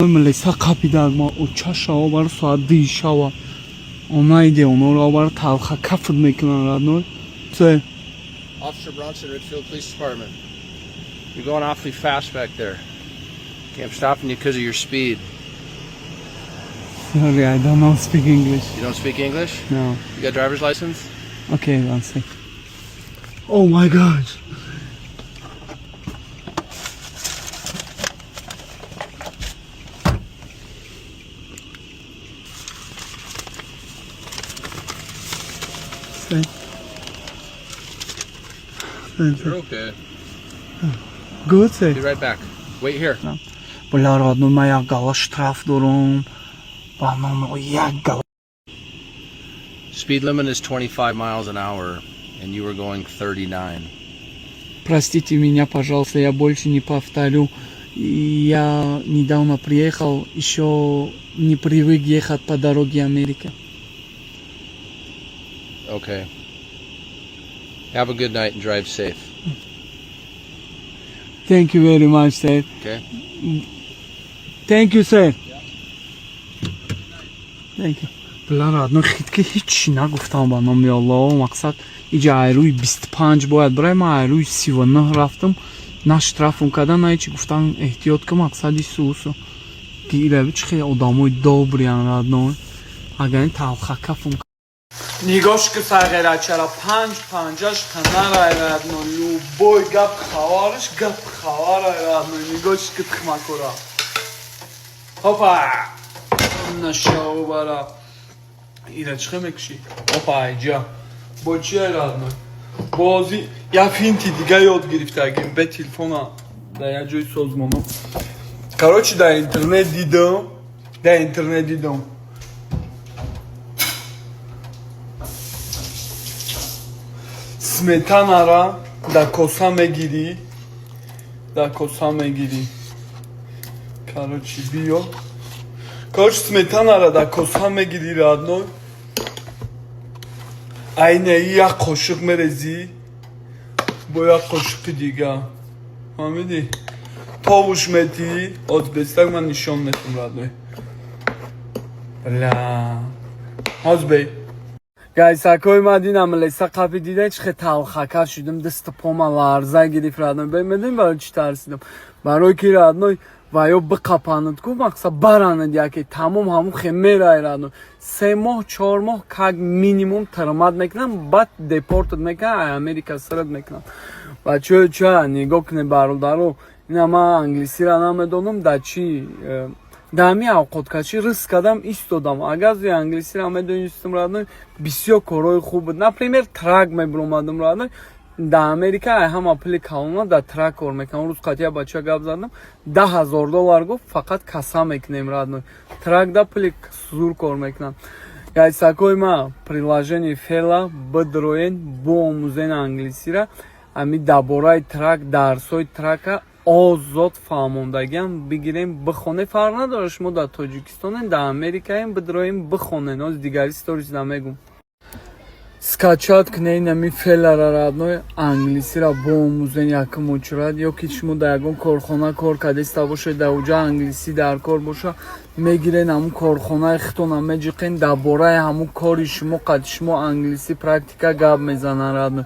Милиса қапида ма оча шава бар соат 2 шава. Онаиде оноро бар талха кафт мекунан, родной. Це Officer Bronson, Ridgefield Police Department. You're going awfully fast back there. Okay, I'm stopping you because of your speed. Sorry, I don't know speak English. You don't speak English? No. You got a driver's license? Okay, one sec. Oh my God. Thank Thank You're okay. Good, sir. Be right back. Wait here. Бля, родной, ман як гала штраф дорам. Ба номи як гала. Speed limit is 25 miles an hour, and you were going 39. Простите меня, пожалуйста, я больше не повторю. Я недавно приехал, еще не привык ехать по дороге Америки. Okay. Have a good night and drive safe. Thank you very much, sir. Okay? Thank you, sir. Thank you. Бля, родной, хитки ҳичи нагуфтам, ба номи Аллоҳ. Мақсад, иҷа айрӯи 25 бояд барай, ман айрӯи 39 рафтам. На штрафум кардан, на ҳичи, гуфтан эҳтиёт ки мақсади сусу. Гирави чи хеле одамои добрый ян, родной. Агар ин талхакафум нигоҳш ки сағирачара панҷ панҷаш ханарай, родной, любой гап хабараш гап хабарай, родной, нигоҳш ки тухмакура. Хопа, нашаву бара ира чихе мекушӣ? Опа, айҷа бо чи, родной? Бозӣ як финти дига ёд гирифтагим бе телефона дар як ҷои созмоно. Короче, дар интернет дидам, дар интернет дидам. Сметанара дар коса мегирӣ, дар коса мегирӣ. Короче, биё. Короче, сметанара дар коса мегирӣ, родной. Айнаи як қошиқ мерезӣ бо як қошиқи дига. Фаҳмидӣ? Тобуш метӣ, озбестак ман нишон метам, родной. Бля. Озбей. Гайсакои ма динам леса қапи дида чи хе талхака шудам, дасту пома ларза гирифт, родной. Бе медонӣ барои чӣ тарсидам? Барои ки, родной, ва ё биқапанад ку мақсад баранад яке тамом ҳамун хе мерай, родной. 3 моҳ, 4 моҳ как минимум тирмат мекунам, баъд депортат мекунам, ай Америка сират мекунам. Бачаҳо, ча нигоҳ кунед, бародаро, ина ман англисиро намедонам, да чи дар ҳамин авқоткачӣ риск кардам, истодам. Агар зуи англисиро медонистам, родной, бисёр корҳои хуб буд. Например, трак мебиромадам, родной. Дар Америка ай ҳама пули калона дар трак кор мекунам. Рӯз қатъия бача гап задам, 10 000 доллар гуфт, фақат каса мекунем, родной. Трак да пули зур кор мекунам. Гайсакои ма, приложение Фела бидроен, биомӯзен англисира. Ами дар бораи трак, дарсҳои трака озод фаҳмондагиам бигирем, бихоне. Фарқ надорад, шумо дар Тоҷикистонем, дар Америкаем, бидроем, бихонен. Оз дигари сторис намегум. Скачать кунед ами Фелара, родной, англисиро биомӯзен якум очурад. Ё ки шумо дар ягон корхона кор кардеста бошед, дар уҷа англисӣ дар кор боша, мегирен ҳамун корхонаи хитона меҷиқен, дар бораи ҳамун кори шумо қад шумо англисӣ практика гап мезананд, родной.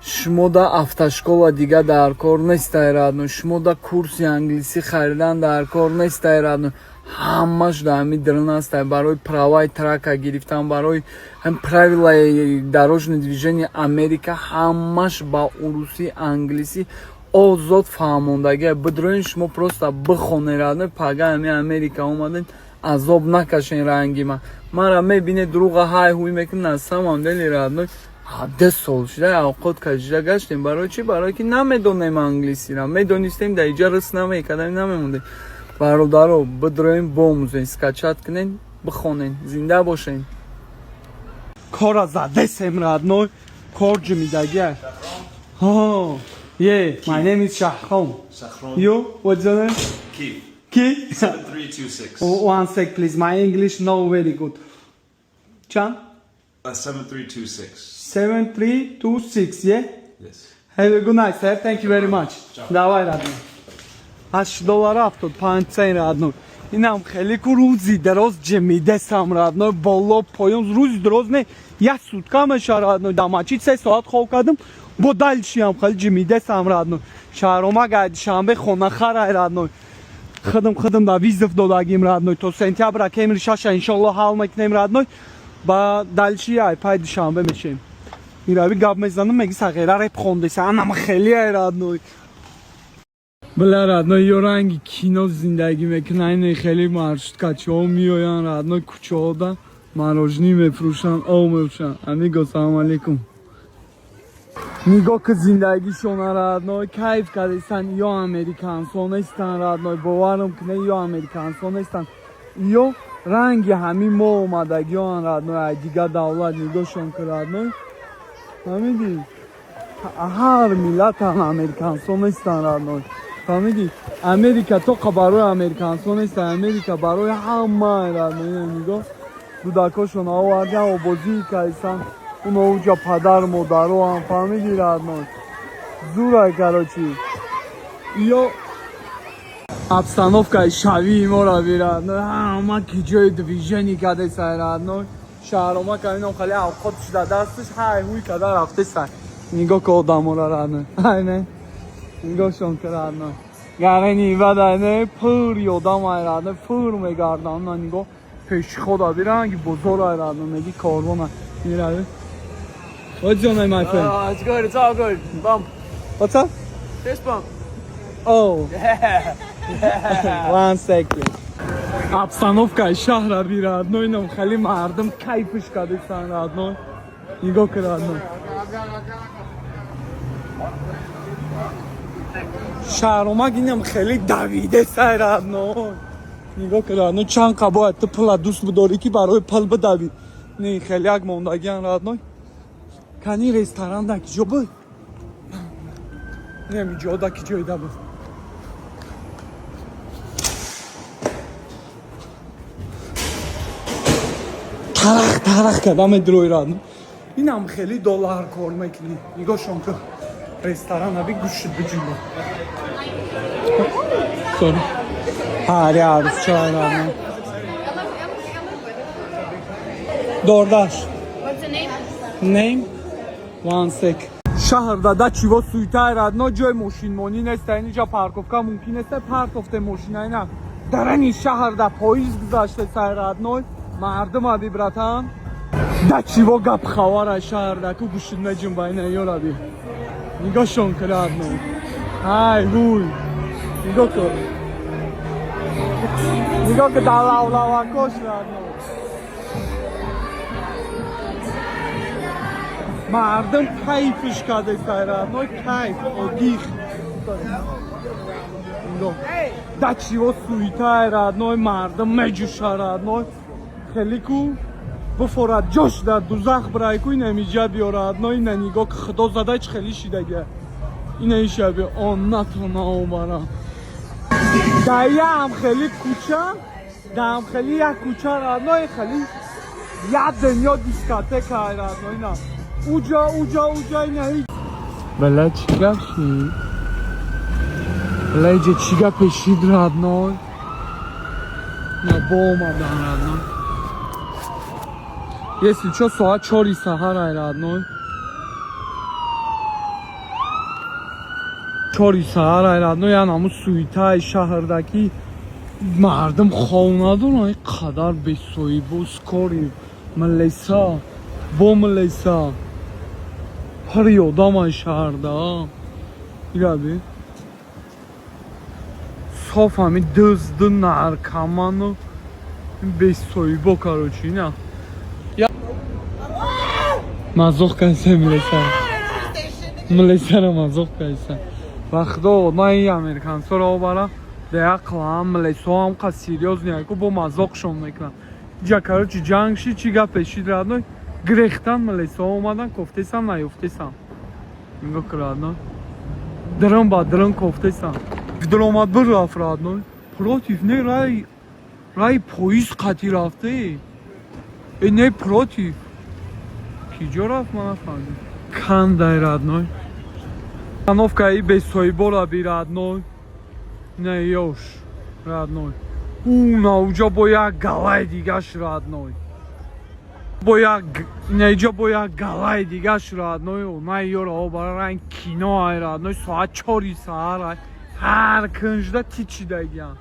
Шумо да автошкола дига дар кор нестай, родной. Шумо да курси англисӣ харидан дар кор нестай, родной. Ҳамаш дар ҳами дрон ҳастай. Барои праваи трака гирифтан, барои ҳам правилаи дорожное движение Америка ҳамаш ба урусӣ, англисӣ озод фаҳмондагия. Бидроен, шумо просто бихонед, родной. Пага ҳами Америка омаден, азоб накашен ранги ман. Мара мебинед, дурӯға ҳай ҳуй мекунед, на самом деле, родной, 17 сол шуда авқот кашида гаштем. Барои чӣ? Барое ки намедонем англисиро. Медонистем, дар иҷа рис намекардем, намемондем. Бародаро, бидроем, бомӯзен, скачать кунен, бихонен. Зинда бошен. Кора задесем, родной, кор ҷимидагия. Yeah, my name is Shahrom. Shahrom. You, what's your name? Keith. Ki? 7326. One sec, please. My English not very good. Chan? 7326. 7326, yeah? Yes. Have a good night, sir. Thank you very much. Ciao. Давай, родной. 8 доллар 75 цент, родной. Инам хеле ку рӯзи дароз ҷимидесам, родной, боло поён. Рӯзи дароз не, як сутка меша, родной. Дамачи 3 соат хоб кардам, бо дальше ам хеле ҷимидесам, родной. Шаҳромак ай Душанбе хонахарай, родной. Худам да вызов додагим, родной, то сентябра кемри шаша иншолло ҳал мекунем, родной. Ба дальше ай пай Душанбе мешем. Ирави гап мезанам, меги сағира реп хондеса, анам хеле ай, родной. Бля, родной, ё ранги кино зиндагӣ мекунан. Ине хеле маршруткачиҳо меоянд, родной, кӯчаҳода мороженое мефурӯшанд, об мефурӯшанд. Амиго, салом алейкум. Нигоҳ ки зиндагишона, родной, кайф кардестан. Ё американсо нестан, родной, боварам кунед, ё американсо нестан, ё ранги ҳамин мо омадагиён, родной, ай дигар давлат. Нигоҳшон ки, родной, фаҳмидӣ? Ҳар миллатан, американсо нестан, родной, фаҳмидӣ? Америка тоқа барои американсо нест, Америка барои ҳама, родной. Нигоҳ, кӯдакошон овардан, обозӣ кардистан, уно уҷа падар модароам, фаҳмидӣ, родной? Зурай, короче, ё обстановкаи шавии моро би, родной. Ҳама ки ҷои движение кардесай, родной. Шаҳрома кардинам, хеле авқот шуда, дасташ ҳай ҳуй карда рафтесай. Нигоҳ ки одаморо, родной. Ай не, нигоҳшон ки, родной, гарени бадай пур одам ай, родной, пур мегарданд. На, нигоҳ, пешход аби, ранги бозор ай, родной, меги корвона мирави. What's your name, my friend? Oh, it's good. It's all good. Bump. What's up? Fist bump. Oh. Yeah. One second. Обстановкаи шаҳра би, родной, инам хеле мардум кайфш кардистан, родной. Нигоҳ ки, родной. Шаҳромак инам хеле давидесай, родной. Нигоҳ ки, родной, чанд қа бояд ту пула дӯст бидорӣ, ки барои пул бидавӣ. Не, хеле як мондагиан, родной. Кани ресторан да ки ҷо буд? Не, ҷо да ки ҷойда буд. Тарах тарах карда медрои, родной. Инам хеле доллар кор мекунӣ. Нигоҳшон ки, ресторан аби, гӯшт биҷунба. Sorry. Ҳари арӯсчай, родной. DoorDash. What's the name? Name? One sec. Шаҳр дада чиво суета, родной, ҷои мошинмонӣ нест, инҷа парковка мумкин нест, партофте мошина ина. Дарани шаҳр да поезд гузаште сай, родной. Мардум аби, братан. Да чиво гап хавара шаҳр да ку гӯшт меҷунба, ина ёраби. Нигоҳшон ки, родной. Ҳай ҳуй. Нигоҳ кун. Нигоҳ ки дар лавлавакош, родной. Мардум кайфш кардесай, родной, кайф, отдых. Нигоҳ. Да чиво суета, родной, мардум меҷӯша, родной. Хеле ку бифорад ҷош дар дузах бирай ку ина миҷа биё, родной, ина нигоҳ ки худо зада чи хеле шидага. Ина ишаби он натона омара. Да ям хеле кӯча, даам хеле як кӯча, родной, хеле як дунё дискотека, родной, ина. Уҷа, уҷа, уҷа, ина ҳеҷ. Бала чӣ гап шид? Бала иҷа чӣ гапе шид, родной? На бо омадан, родной. Если чо, соат 4 саҳар ай, родной. 4 саҳар ай, родной, ян ҳамун суетаи шаҳрдаки мардум хов надоранд, ин қадар бесоҳибу скорый милиса бо милиса пури одам ай шаҳрда. Ираби соф ҳами дузду наркоману бесоҳибо, короче, ина мазоқ кайса милиса, милисаро мазоқ кайса. Ва худо, ман ин американсоро обара деақлам, милисоам қа серьёзный ку бо мазоқшон мекунам. Иҷа, короче, ҷанг шид, чӣ гапе шид, родной, гирехтан милисо омадан, кофтесан, наёфтесан. Нигоҳ ки, родной, дрон ба дрон кофтесан. Даромад бирафт, родной, против не рай, рай поезд қати рафте э не против ки ҷо рафт, ман нафаҳмидам. Кандай, родной, обстановкаи бесоҳибора би, родной, не ёш, родной. Науҷа бо як галаи дигаш, родной, бо як инаиҷа бо як галаи дигаш, родной. На, ёро, бара ранг кино ай, родной. Соат 4-и саҳар ай, ҳар кунҷда тичидагиян.